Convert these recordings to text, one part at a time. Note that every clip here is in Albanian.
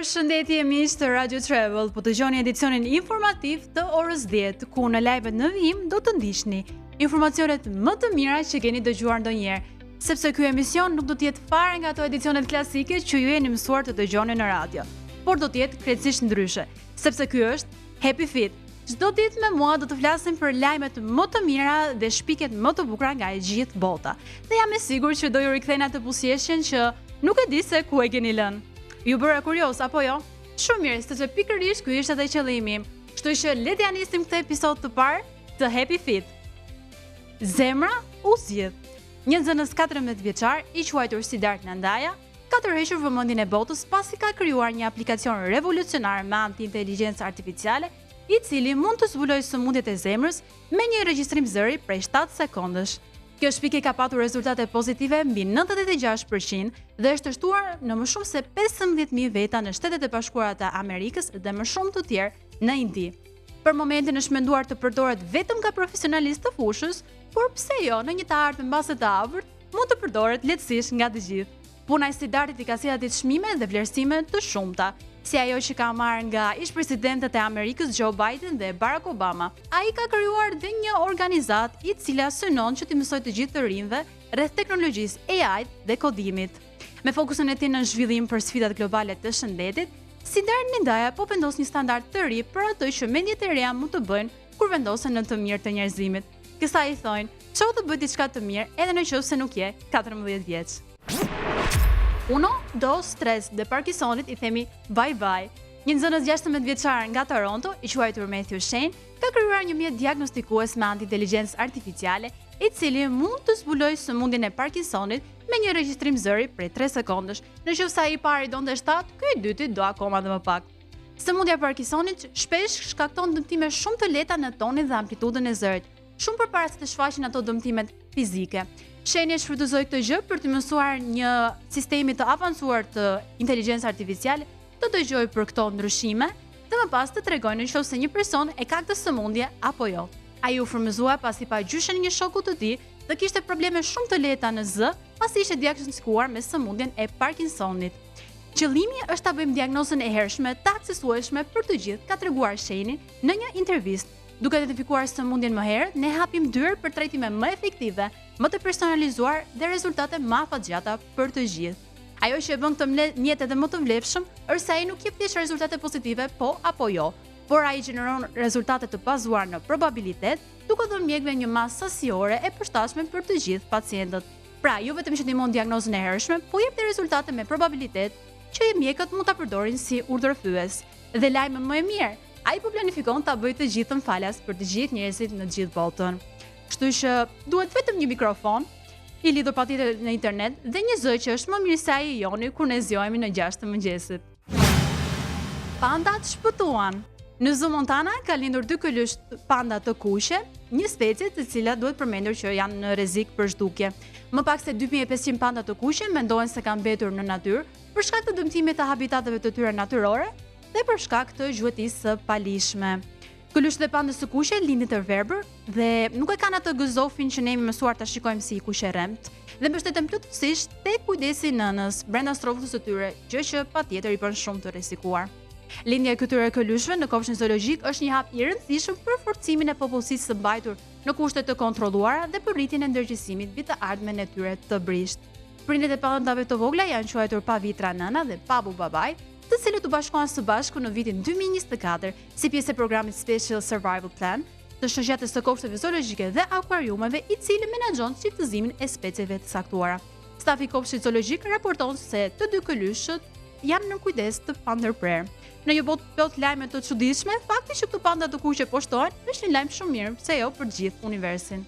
Përshëndetje miq të Radio Travel, po dëgjoni edicionin informativ të orës 10, ku në lajmet në vijim do të ndiqni informacionet më të mira që keni dëgjuar ndonjëherë, sepse ky emision nuk do të jetë fare nga ato edicionet klasike që ju jeni mësuar të dëgjoni në radio, por do të jetë krejtësisht ndryshe, sepse ky është Happy Fit. Çdo ditë me mua do të flasim për lajmet më të mira dhe shpikjet më të bukura nga e gjithë bota. Dhe jam e sigurt që do ju rikthejnë atë buzëqeshjen që nuk e di se ku e keni lënë. Ju bëra kurioz apo jo? Shumë mirë, sepse pikërisht ky ishte edhe qëllimi im. Kështu që le t'ia nisim këtë episod të parë të Happy Fit. Zemra u zgjidh. Një nxënës 14 vjeçar i quajtur Siddharth Nandaja ka tërhequr vëmendjen e botës pasi ka krijuar një aplikacion revolucionar me anë të inteligjencës artificiale, i cili mund të zbulojë sëmundjet e zemrës me një regjistrim zëri prej 7 sekondësh. Kjo shpikje ka patur rezultate pozitive mbi 96% dhe është testuar në më shumë se 15.000 veta në Shtetet e Bashkuara të Amerikës dhe më shumë të tjerë në Indi. Për momentin është menduar të përdoret vetëm nga profesionalistë të fushës, por pse jo në një të ardhme mbase të afërt, mund të përdoret lehtësisht nga të gjithë. Puna e Siddharthit i ka sjellë atij çmime dhe vlerësime të shumta, si ajo që ka marrë nga ish-presidentët e Amerikës Joe Biden dhe Barack Obama. Ai ka krijuar dhe një organizatë e cila synon që t'i mësojë të gjithë të rinjve rreth teknologjisë AI dhe kodimit. Me fokusin e tij në zhvillim për sfidat globale të shëndetit, Siddharth Nandaja po vendos një standard të ri për atë që mendjet e reja mund të bëjnë kur vendosen në të mirë të njerëzimit. Kësaj i thonë, çohu të bëj diçka të mirë edhe në qoftë se nuk je 14 vjeç. Uno, dos, tres dhe Parkinsonit i themi bye bye. Një nxënës 16 vjeçar nga Toronto, i quajtur Matthew Shane, ka krijuar një mjet diagnostikues me anë të inteligjencës artificiale, i cili mund të zbulojë sëmundjen e Parkinsonit me një regjistrim zëri prej 3 sekondësh. Në qoftë se ai i pari donte 7, ky i dyti do akoma dhe më pak. Sëmundja e Parkinsonit shpesh shkakton dëmtime shumë të lehta në tonin dhe amplitudën e zërit, shumë përpara se të shfaqen ato dëmtimet fizike. Shane e shfrytëzoi këtë gjë për të mësuar një sistemi të avancuar të inteligjencës artificiale të dëgjojë për këto ndryshime dhe më pas të tregojë në qoftë se një person e ka këtë sëmundje apo jo. Ai u frymëzua pasi pa gjyshen e një shoku të tij të kishte probleme shumë të lehta në zë pasi ishte diagnostikuar me sëmundjen e Parkinsonit. Qëllimi është ta bëjmë diagnozën e hershme të aksesueshme për të gjithë, ka treguar Shane në një intervistë. Duke identifikuar sëmundjen më herët, ne hapim dyer për trajtime më efektive, më të personalizuar dhe rezultate më afatgjata për të gjithë. Ajo që e bën këtë mjet edhe më të vlefshëm është se ai nuk jep thjesht rezultate pozitive po apo jo, por ai gjeneron rezultate të bazuar në probabilitet, duke dhënë mjekëve një masë sasiore e përshtatshme për të gjithë pacientët. Pra, jo vetëm që ndihmon diagnozën e hershme, po jep dhe rezultate me probabilitet që mjekët mund ta përdorin si urdhërfyes. Dhe lajmi më i mirë, ai po planifikon ta bëjë të gjithën falas për të gjithë njerëzit në të gjithë botën. Kështu që duhet vetëm një mikrofon i lidhur patjetër në internet dhe një zë që është më mirë se ai i joni kur ne zgjohemi në 6 të mëngjesit. Pandat shpëtuan. Në Zoo Montana ka lindur dy këlysh panda të kuqe, një specie të cilat duhet përmendur që janë në rrezik për zhdukje. Më pak se 2500 panda të kuqe mendohen se kanë mbetur në natyrë për shkak të dëmtimit të habitateve të tyre natyrore dhe për shkak të gjuetisë së paligjshme. Këlyshët e pandës së kuqe lindin të verbër dhe nuk e kanë atë gëzofin që ne jemi mësuar ta shikojmë si i kuq e rremt dhe mbështeten plotësisht te kujdesi i nënës brenda strofës së tyre, gjë që patjetër i bën shumë të rrezikuar. Lindja e këtyre këlyshëve në kopshtin zoologjik është një hap i rëndësishëm për forcimin e popullsisë së mbajtur në kushte të kontrolluara dhe për rritjen e ndërgjegjësimit mbi të ardhmen e tyre të brishtë. Prindërit e pandave të vogla janë quajtur Pavitra nëna dhe Pabu babai, të cilët u bashkuan së bashku në vitin 2024 si pjesë e programit Special Survival Plan të shoqatës së kopshteve zoologjike dhe akuariumeve, i cili menaxhon çiftëzimin e specieve të caktuara. Stafi i kopshtit zoologjik raporton se të dy këlyshët janë në kujdes të pandërprerë. Në një botë plot lajme të çuditshme, fakti që këto panda të kuqe po shtohen është një lajm shumë mirë, pse jo për të gjithë universin.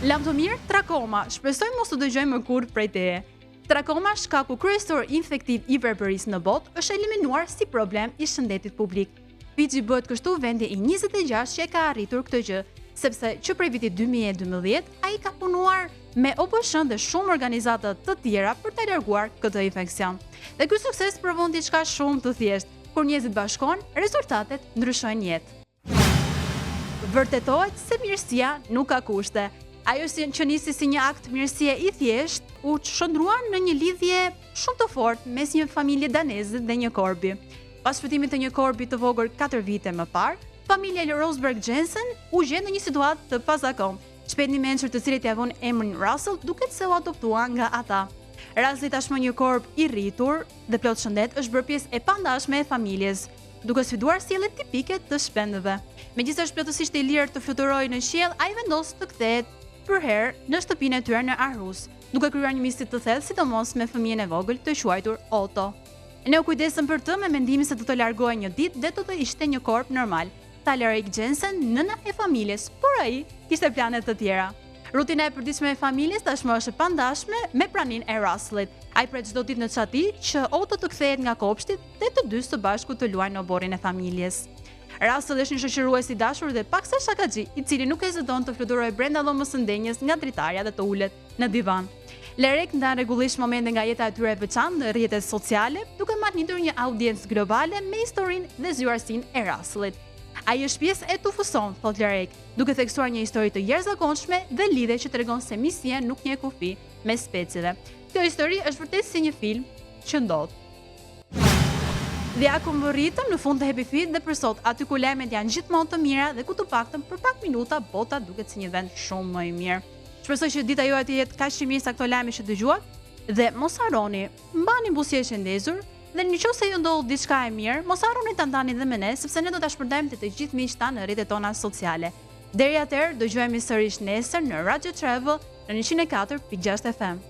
Lamtumirë, trakoma, shpresoj mos të dëgjojmë më kurrë prej teje. Trakoma, shkaku kryesor infektiv i verbërisë në botë, është eliminuar si problem i shëndetit publik. Fixhi bëhet kështu vendi i 26 që e ka arritur këtë gjë, sepse që prej vitit 2012 ai ka punuar me OBSH dhe shumë organizata të tjera për ta larguar këtë infeksion. Dhe ky sukses provon diçka shumë të thjeshtë, kur njerëzit bashkohen, rezultatet ndryshojnë jetë. Vërtetohet se mirësia nuk ka kushte. Ajo si, që nisi si një akt mirësie i thjeshtë, u shndërrua në një lidhje shumë të fortë mes një familje daneze dhe një korbi. Pas shpëtimit të një korbi të vogël 4 vite më parë, familja Rosberg Jensen u gjet në një situatë të pazakontë. Shpendi i mençur të cilit ia vunë emrin Russell duket se u adoptua nga ata. Russell tashmë një korb i rritur dhe plot shëndet është bërë pjesë e pandashme e familjes, duke sfiduar sjelljet tipike të shpendëve. Megjithëse është plotësisht i lirë të fluturojë në qiell, ai vendos të kthehet përherë në shtëpinë e tyre në Aarhus, duke krijuar një miqësi të thellë sidomos me fëmijën e vogël të quajtur Otto. Ne u kujdesëm për të me mendimin se do të largohej një ditë dhe do të ishte një korb normal, tha Larik Jensen, nëna e familjes, por ai kishte plane të tjera. Rutina e përditshme e familjes tashmë është e pandashme me praninë e Russellit. Ai pret çdo ditë në çati që Otto të kthehet nga kopshti dhe të dy së bashku të luajnë në oborrin e familjes. Russell është një shoqërues i dashur dhe paksa shakaxhi, i cili nuk heziton të fluturojë brenda dhomës së ndenjës nga dritarja dhe të ulet në divan. Lerek ndan rregullisht momente nga jeta e tyre e veçantë në rrjetet sociale, duke mahnitur një audiencë globale me historinë dhe zgjuarsinë e Russellit. Ai është pjesë e tufës sonë, thotë Lerek, duke theksuar një histori të jashtëzakonshme dhe lidhje që tregon se miqësia nuk njeh kufi mes specieve. Kjo histori është vërtet si një film që ndodh. Dhe ja ku mbërritëm në fund të Happy Feed dhe për sot, aty ku lajmet janë gjithmonë të mira dhe ku të paktën për pak minuta bota duket si një vend shumë më i mirë. Shpresoj që dita juaj të jetë kaq e mirë sa këto lajme që dëgjuat dhe mos harroni, mbani buzëqeshjen ndezur dhe në qoftë se ju ndodh diçka e mirë, mos harroni ta ndani dhe me ne, sepse ne do ta shpërndajmë te të gjithë miqtë tanë në rrjetet tona sociale. Deri atëherë, dëgjohemi sërish nesër në Radio Travel në 104.6 FM.